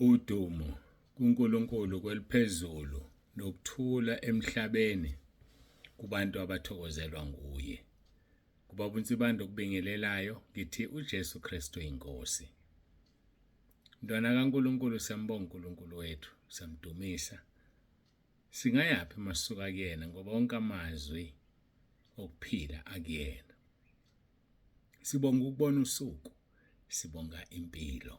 Udumo kuNkulunkulu kweliphezulu nokuthula emhlabeni kubantu abathokozelwa nguye. Kubaba uNsibande okubingelelayo ngithi uJesu Kristu inkosi. Mntwana kaNkulunkulu siyambonga uNkulunkulu wethu, siyamdumisa. Singayaphi masuka kuyena ngoba wonke amazwi okuphila akuyena. Sibonga ukubona usuku, sibonga impilo.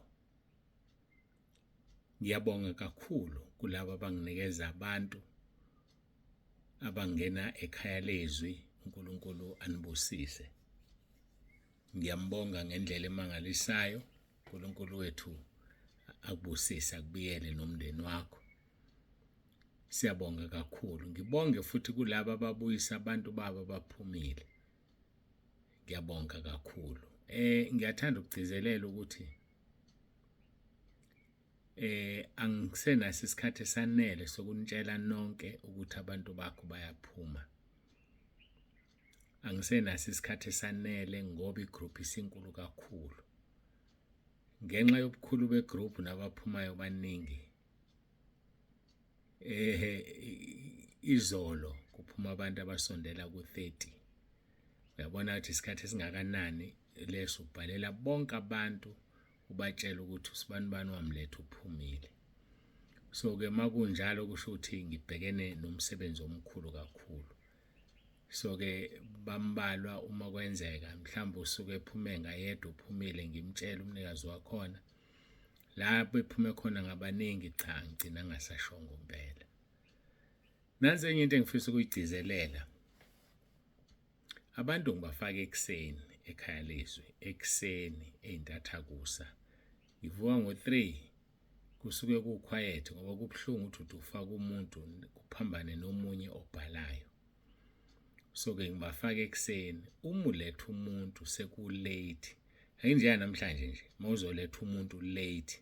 Ngiyabonga kakhulu kulabo abanginikeza abantu abangena ekhaya lezwi uNkulunkulu anibusise. Ngiyambonga ngendlela emangalisayo uNkulunkulu wethu akubusise akubiyele nomndeni wakho. Siyabonga kakhulu. Ngibonge futhi kulabo ababuyisa abantu babo abaphumile. Ngiyabonga kakhulu. Ngiyathanda ukugcizelela ukuthi angisenaso isikhathi esanele sokunitshela nonke ukuthi abantu bakho bayaphuma. Angisenaso isikhathi esanele ngoba igroup isinkulu kakhulu. Ngenxa yobukhulu begroup nabaphumayo baningi. Izolo kuphuma abantu abasondela ku-30. Uyabona ukuthi isikhathi esingakanani leso ubhalela bonke abantu ubatshela ukuthi usibanibani wamletha uphumile. So ke makunjalo kusho ukuthi ngibhekene nomsebenzi omkhulu kakhulu. So ke bambalwa uma kwenzeka mhlawumbe usuke ephume ngayedwa uphumile ngimtshela umnikazi wakhona lapho ephume khona ngabaningi cha ngigcina ngasashongo impela. Nansi enye into engifisa ukuyigcizelela. Abantu ngibafaka ekuseni ekhaya lezwi, ekuseni ey'ntathakusa. Ngivuka ngo-3 kusuke ku-quiet ngoba kubuhlungu ukuthi uthi ufaka umuntu kuphambane nomunye obhalayo. So-ke ngibafaka ekuseni. Uma uletha umuntu seku-late, akunjenga namhlanje nje, uma uzoletha umuntu late,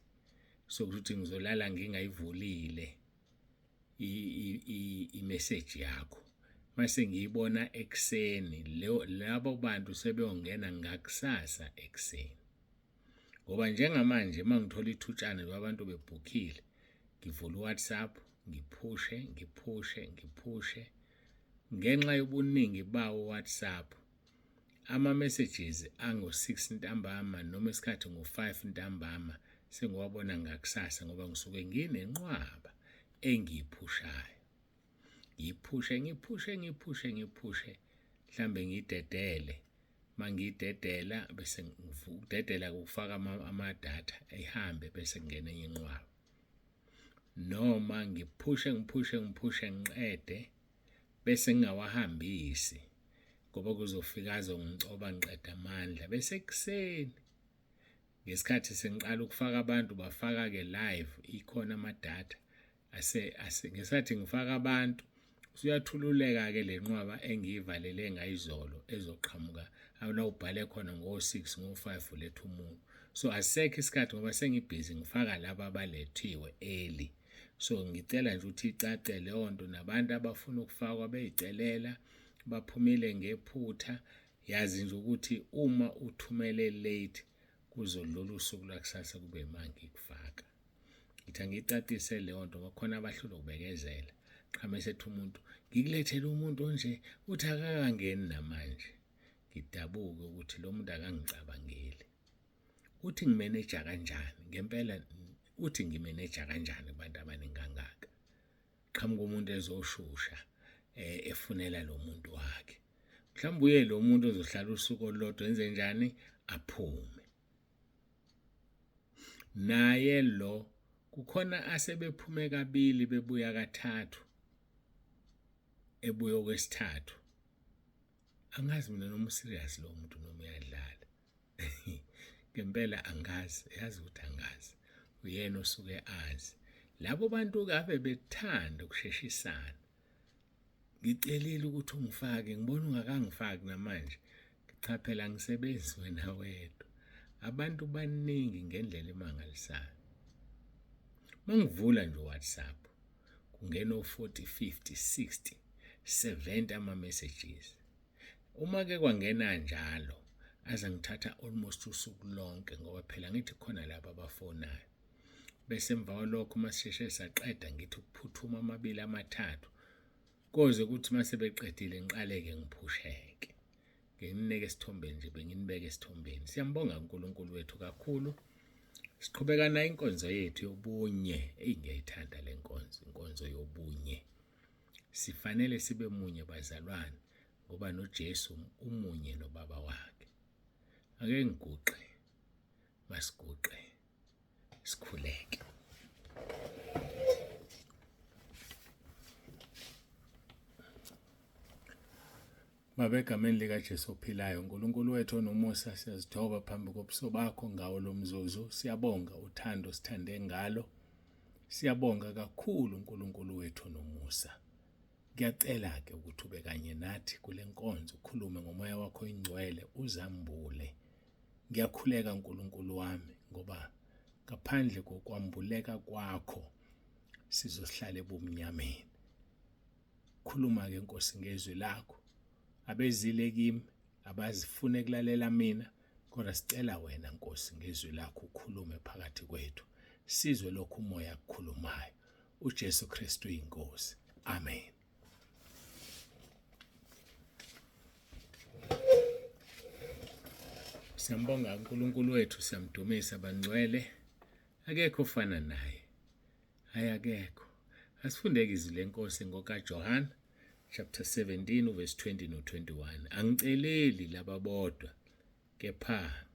so kusho ukuthi ngizolala ngingayivulile i-message yakho. Mase ngiyibona ekuseni labo bantu sebeyongena ngakusasa ekuseni. Ngoba njengamanje uma ngithola ithutshana nje abantu bebhukhile, ngivula uWhatsApp, ngiphushe, ngiphushe, ngiphushe. Ngenxa yobuningi bawo uWhatsApp, ama-messages ango-6 ntambama noma isikhathi ngo-5 ntambama sengiwabona ngakusasa ngoba ngisuke nginenqwaba engiyiphushayo. Ngiyiphushe, ngiphushe, ngiphushe, ngiphushe, mhlambe ngiyidedele. Mangiyidedela bese ngidedela ukufaka amadatha ihambe bese kungena enye inqwaba. Noma ngiphushe, ngiphushe, ngiphushe ngiqede bese ngingawahambisi ngoba kuzofika azongicoba ngiqede amandla bese ekuseni ngesikhathi sengiqala ukufaka abantu bafaka-ke live ikhona amadatha ase ase ngesikhathi ngifaka abantu usuyathululeka-ke le nqwaba engiyivalele ngayizolo ezoqhamuka la ubhale khona ngo-6 ngo-5 uletha umuntu. So asisekho isikhathi ngoba sengibhizi ngifaka laba abalethiwe early. So ngicela nje ukuthi icace leyo nto nabantu abafuna ukufakwa beyicelela baphumile ngephutha yazi nje ukuthi uma uthumele late kuzodlula usuku lwakusasa kube manje ngikufaka. Ngithi angiyicacise leyo nto ngoba khona abahlulwa ukubekezela. Qhame sethi umuntu ngikulethele umuntu onje uthi akakangeni namanje. Ngidabuke ukuthi lo muntu akangicabangeli. Uthi ngimeneja kanjani ngempela, uthi ngimeneja kanjani kubantu abaningi kangaka. Qhamuka umuntu ezoshusha efunela lo muntu wakhe. Mhlawumbe uye lo muntu ozohlala usuku olulodwa enze njani aphume. Naye lo kukhona asebephume kabili bebuya kathathu ebuya okwesithathu. Angazi mina noma userious lo muntu noma uyadlala. Ngempela angazi, yazi ukuthi angazi. Uyena osuke azi. Labo bantu ave bethanda ukusheshisana. Ngicelile ukuthi ungifake, ngibona ungakangifaki namanje. Cha phela angisebenzi wena wedwa. Abantu baningi ngendlela emangalisayo. Mangivula nje uWhatsApp kungena o-40, 50, 60, 70 ama-messages. Uma ke kwangena njalo aze ngithatha almost usuku lonke ngoba phela ngithi khona laba abafonayo. Bese emva kwalokho uma sisheshe saqeda ngithi ukuphuthuma amabili amathathu koze kuthi uma sebeqedile ngiqaleke ngiphusheke. Nginineke esithombeni nje, benginibeke esithombeni. Siyambonga uNkulunkulu wethu kakhulu. Siqhubeka nayo inkonzo yethu yobunye. Eyi, ngiyayithanda le nkonzo, inkonzo yobunye. Sifanele sibe munye bazalwane, ngoba noJesu umunye noBaba wakhe. Ake ngiguqe, masiguqe sikhuleke. Baba, egameni likaJesu ophilayo, uNkulunkulu wethu onomusa, siyazithoba phambi kobuso bakho ngawo lo mzuzu. Siyabonga uthando sithande ngalo. Siyabonga kakhulu uNkulunkulu wethu onomusa. Ngiyacela-ke ukuthi ube kanye nathi kule nkonzo, ukhulume ngomoya wakho oyingcwele, uzambule. Ngiyakhuleka uNkulunkulu wami, ngoba ngaphandle kokwambuleka kwakho sizohlala ebumnyameni. Khuluma-ke Nkosi ngezwi lakho. Abezile kimi abazifune kulalela mina, kodwa sicela wena Nkosi ngezwi lakho ukhulume phakathi kwethu. Sizwe lokhu umoya akukhulumayo. uJesu Kristu iNkosi. Amen. Siyambonga uNkulunkulu wethu, siyamdumisa bangcwele. Akekho ofana naye. Hayi akekho. Asifundeke izwi lenkosi ngokaJohn chapter 17 verse 20 no 21. Angiceleli laba bodwa kepha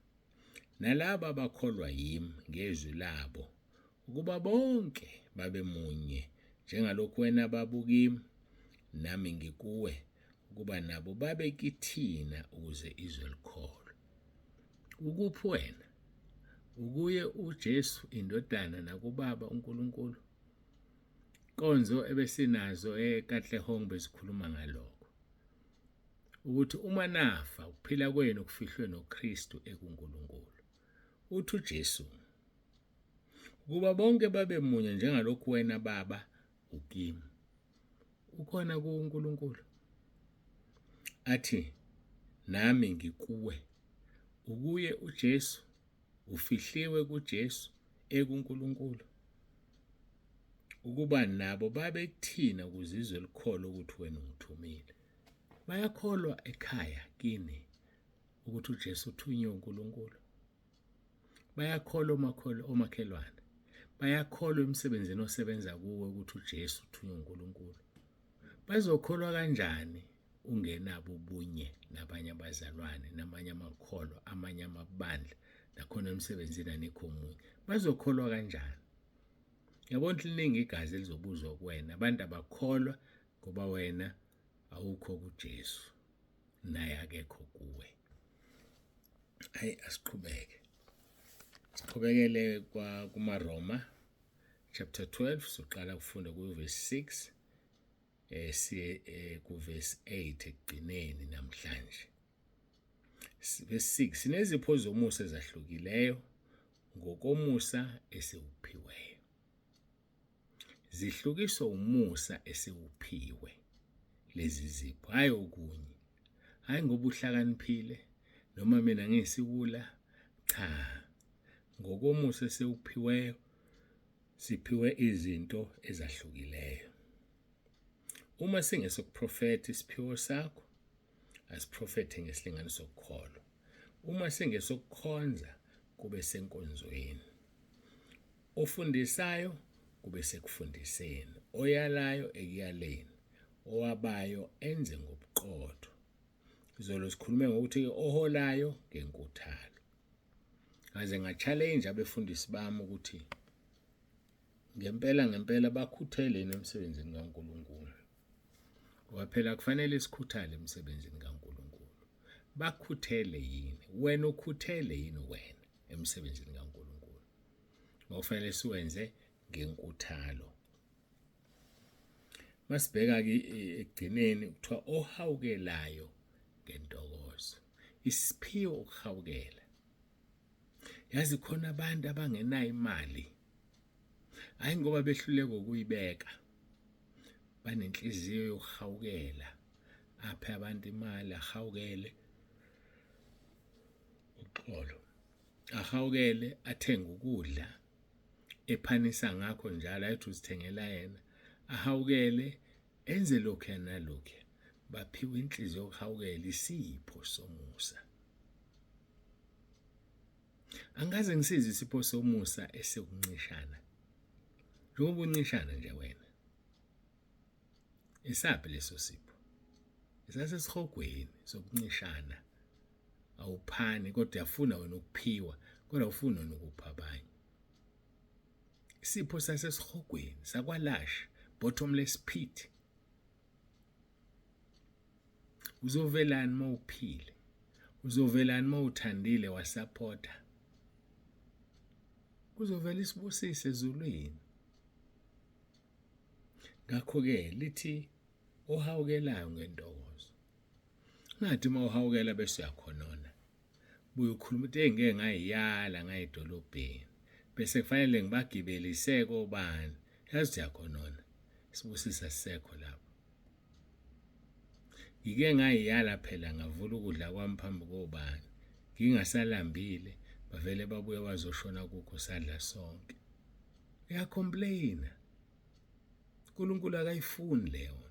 nalaba abakholwa yimi ngezwi labo ukuba bonke babe munye njengalokhu wena babukimi nami ngikuwe ukuba nabo babe kithina ukuze izwe likholwe. Ukuphi wena? Ukuye uJesu indodana nakubaba uNkulunkulu. Konzo ebesinazo eKatlehong bezikhuluma ngalokho. Ukuthi uma nafa ukuphila kwenu kufihlwe noKristu ekuNkulunkulu. Uthi uJesu ukuba bonke babe munye njengalokhu wena Baba ukimi. Ukhona kuNkulunkulu. Athi nami ngikuwe. Ukuye uJesu, ufihliwe kuJesu ekuNkulunkulu. Ukuba nabo babe kuthina ukuze izwe likholwe ukuthi wena ungithumile. Bayakholwa ekhaya kini ukuthi uJesu uthunywe uNkulunkulu. Bayakholwa omakholwa omakhelwane. Bayakholwa emsebenzini osebenza kuwo ukuthi uJesu uthunywe uNkulunkulu. Bazokholwa kanjani ungenabo ubunye nabanye abazalwane namanye amakholwa amanye amabandla nakhona emsebenzini anikho omunye bazokholwa kanjani yabona ukuthi liningi igazi elizobuzwa kuwena abantu abakholwa ngoba wena awukho kuJesu naye akekho kuwe hayi asiqhubeke siqhubekele kwa kumaRoma chapter 12 soqala ukufunda ku verse 6 siye ku verse 8 ekugcineni namhlanje. Verse 6 sinezipho zomusa ezahlukileyo ngokomusa esiwuphiweyo. Zihlukiswa umusa esiwuphiwe lezi zipho, hhayi okunye. Hhayi ngoba uhlakaniphile noma mina ngiyisiwula, cha. Ngokomusa esiwuphiweyo siphiwe izinto ezahlukileyo. Uma singesokuprofetha isiphiwo sakho, asiprofethe ngesilinganiso sokukholwa. Uma singesokukhonza, kube senkonzweni. Ofundisayo kube sekufundiseni, oyalayo ekuyaleni, owabayo enze ngobuqotho. Izolo sikhulume ngokuthi oholayo ngenkuthalo. Ngaze nga-challenge abefundisi bami ukuthi ngempela ngempela bakhuthele yini emsebenzini kaNkulunkulu. Ngoba phela kufanele sikhuthale emsebenzini kaNkulunkulu. Bakhuthele yini? Wena ukhuthele yini wena emsebenzini kaNkulunkulu? Ngokufanele siwenze ngenkuthalo. Masibheka-ke ekugcineni kuthiwa ohawukelayo ngentokozo. Isiphiwo ukuhawukela. Yazi khona abantu abangenayo imali. Hayi ngoba behluleka ukuyibeka. Banenhliziyo yokuhawukela. Aphe abantu imali ahawukele. Uxolo. Ahawukele athenge ukudla. ephanisa ngakho njalo ayethi uzithengela yena ahawukele enze lokhuya nalokhuya baphiwe inhliziyo yokuhawukela isipho somusa angikaze ngisizwe isipho somusa esekuncishana njengoba uncishana nje wena esaphi leso sipho esasesihogweni sokuncishana awuphani kodwa uyafuna wena ukuphiwa kodwa ufuna wena ukupha abanye isipho sasesihogweni sakwalasha bottomless pit uzovelani mawuphile uzovelani mawuthandile wasapota kuzovela isibusiso ezulwini ngakho-ke lithi ohawukelayo ngentokozo ngathi uma uhawukela bese uyakhonona buye ukhuluma ukuthi hey ngeke ngayiyala ngayedolobheni bese kufanele ngibagibelise kobani yazi uyakhonona sibusisa sisekho lapho ngike ngayiyala phela ngavula ukudla kwami phambi kobani ngingasalambile bavele babuye bazoshona kukho sadla sonke uyacomplaina uNkulunkulu akayifuni leyo nto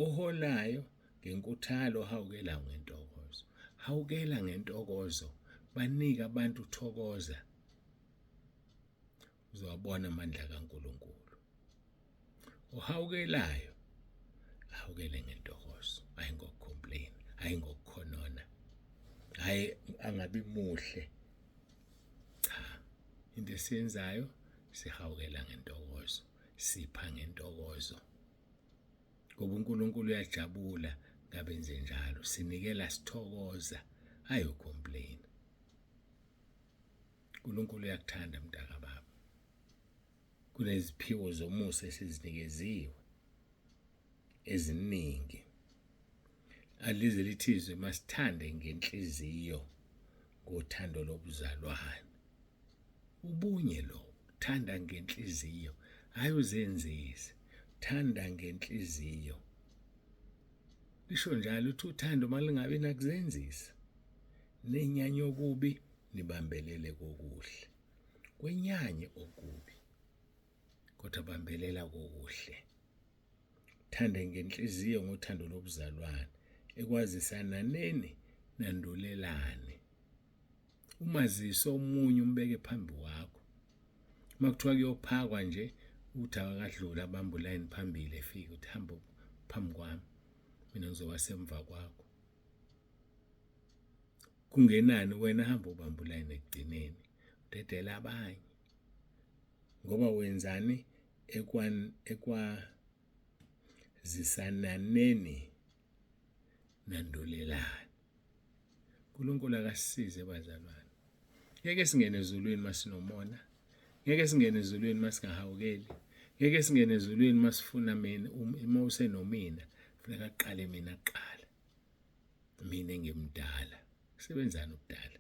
Oholayo ngenkuthalo ohawukela ngentokozo. Hawukela ngentokozo. Banike abantu thokoza. Uzowabona amandla kaNkulunkulu. Ohawukelayo ahawukele ngentokozo, hayi ngokucomplain, hayi ngokukhonona. Hayi angabi muhle. Cha, into esiyenzayo sihawukela ngentokozo, sipha ngentokozo. Ngoba uNkulunkulu uyajabula ngabenze njalo sinikela sithokoza hayi ucomplain uNkulunkulu uyakuthanda mntaka baba kuneziphiwo zomusa esizinikeziwe eziningi alize lithizwe masithande ngenhliziyo ngothando lobuzalwane Ubunye lobo. Thanda ngenhliziyo, hhayi uzenzise. Thanda ngenhliziyo. Lisho njalo uthi uthando malingabi nakuzenzisa. Nenyanya okubi nibambelele kokuhle. Kwenyanye okubi kodwa bambelela kokuhle. Thande ngenhliziyo ngothando lobuzalwane ekwazisananeni nandulelane. Umazise omunye umbeke phambi kwakho. Uma kuthiwa kuyophakwa nje uthi akadlula abambe ulayini phambili efike uthi hamba phambi kwami mina ngizoba semva kwakho. Kungenani wena hamba ubambe ulayini ekugcineni udedele abanye ngoba wenzani ekwazisananeni nandulelani. uNkulunkulu akasisize bazalwane. Ngeke singene ezulwini masinomona. Ngeke singene ezulwini masingahawukeli. Ngeke singene ezulwini masifuna mina uma usenomina funeka aqale mina kuqala. Mina engimdala. Kusebenzani ubudala?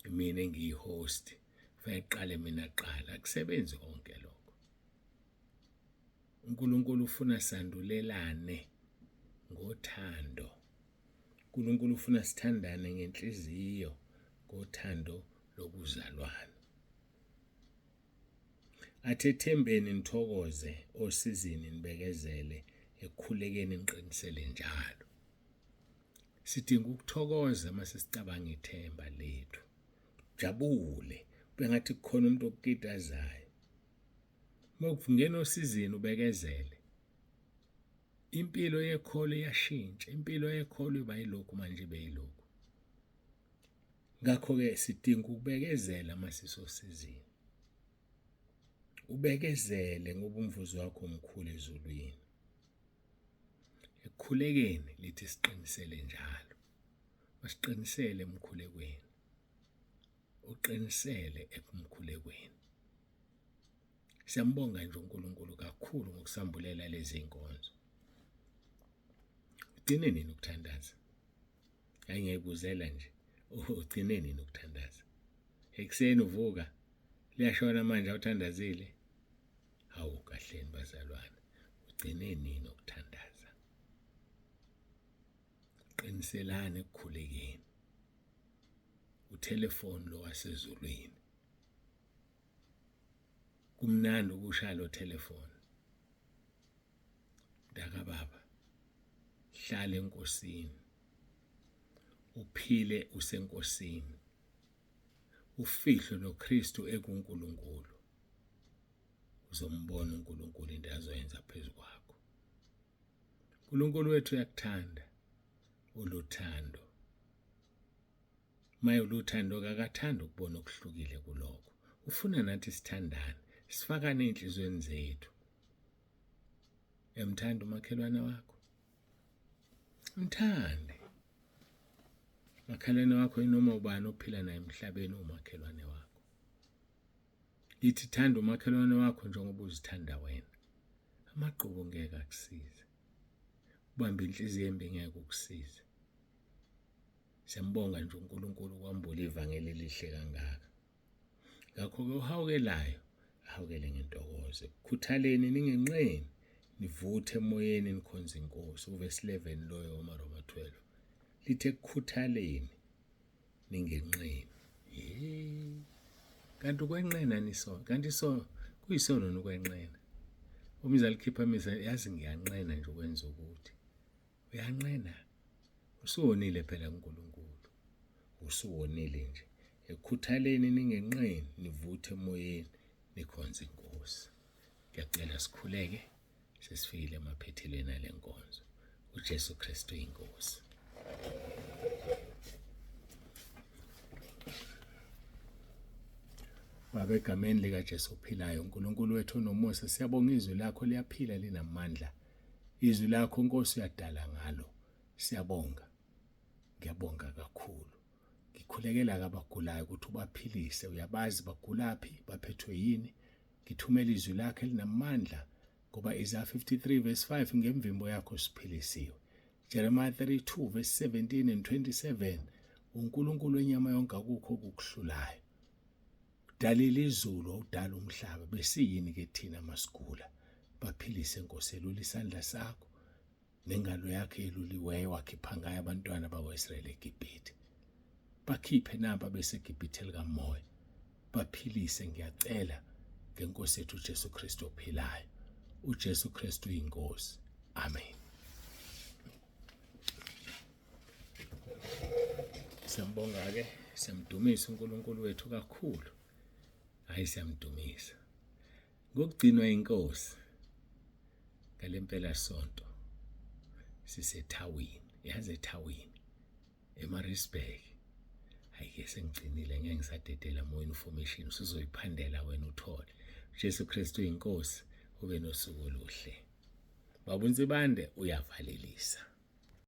Mina engiyi-host kufanele kuqale mina kuqala. Akusebenzi konke lokho. uNkulunkulu ufuna sandulelane ngothando. uNkulunkulu ufuna sithandane ngenhliziyo ngothando lokuzalwana. Athi ethembeni nithokoze, osizini nibekezele, ekukhulekeni niqinisele njalo. Sidinga ukuthokoza uma sesicabanga ithemba lethu. Jabule, kube ngathi kukhona umuntu okukitazayo. Uma ungena osizini ubekezele. Impilo yekholo iyashintsha, impilo yekholo iba yilokhu manje ibe yilokhu. Ngakho-ke sidinga ukubekezela uma sisosizini. Ubekezele ngoba umvuzo wakho mkhulu ezulwini. Ekukhulekeni lithi siqinisele njalo. Masiqinisele emkhulekweni. Uqinisele ekumkhulekweni. Siyambonga nje uNkulunkulu kakhulu ngokusambulela lezi nkonzo. Ugcine nini ukuthandaza? Hayi ngiyayibuzela nje. Ugcine nini ukuthandaza? Ekuseni uvuka liyashona manje awuthandazile. Hawu kahleni bazalwane. Ugcine nini ukuthandaza? Qiniselani ekukhulekeni. Uthelefoni lo wasezulwini. Kumnandi ukushaya lo telefoni. Mntakababa, hlala enkosini. Uphile usenkosini. Ufihlwe noKristu ekuNkulunkulu. Uzombona uNkulunkulu into azoyenza phezu kwakho. uNkulunkulu wethu uyakuthanda. Uluthando. Maye uluthando kakathanda ukubona okuhlukile kulokho. Ufuna nathi sithandane, sifakane ezinhlizweni zethu. Uyamthanda umakhelwane wakho? Mthande. Makhelwane wakho inoma ubani ophila naye emhlabeni umakhelwane wakho. Ithi thanda umakhelwane wakho njengoba uzithanda wena. Amagqubu ngeke akusize. Ubamba inhliziyo embi ngeke ukusize. Siyambonga nje uNkulunkulu ukwambula ivangeli elihle kangaka. Ngakho-ke ohawukelayo ahawukele ngentokozo. Khuthaleni ningenqeni, nivuthe emoyeni nikhonze inkosi. Uvesi 11 loyo wamaRoma 12. Lithe khuthaleni ningenqeni. Hey. Kanti ukwenqena niso, kanti so kuyisono nokwenqena. Umzali khipha misa yazi ngiyanqena nje ukwenza ukuthi. Uyanqena. Usuwonile phela kuNkulunkulu. Usuwonile nje. Ekhuthaleni ningenqeni, nivuthe emoyeni, nikhonze inkosi. Ngiyacela sikhuleke sesifikile emaphethelweni ale nkonzo. uJesu Kristu inkosi. Baba egameni likaJesu ophilayo, uNkulunkulu wethu onomusa, siyabonga izwi lakho liyaphila linamandla. Izwi lakho Nkosi uyadala ngalo. Siyabonga. Ngiyabonga kakhulu. Ngikhulekela abagulayo ukuthi ubaphilise, uyabazi bagulaphi, baphethwe yini. Ngithumela izwi lakho elinamandla ngoba Isaiah 53 verse 5 ngemvimbo yakho siphilisiwe. Jeremiah 32 verse 17 and 27 uNkulunkulu wenyama yonke akukho okukuhlulayo. Udalile izulu wawudala umhlaba besiyini ke thina masigula baphilise Nkosi elula isandla sakho nengalo yakhe eluliweyo wakhipha ngayo abantwana bakwa-Israyeli eGibhithe bakhiphe naba beseGibhithe likamoya baphilise ngiyacela ngenkosi yethu uJesu Kristu ophilayo uJesu Kristu uyinkosi amen Siyambonga-ke, siyamdumisa uNkulunkulu wethu kakhulu. Hhayi siyamdumisa. Ngokugcinwa inkosi ngale mpela sonto sisethawini, yazi ethawini eMaritzburg. Hayi ke sengigcinile ngeke ngisadedela more information usuzoyiphandela wena uthole. Jesu Kristu inkosi ube nosuku oluhle. Baba uNsibande uyavalelisa.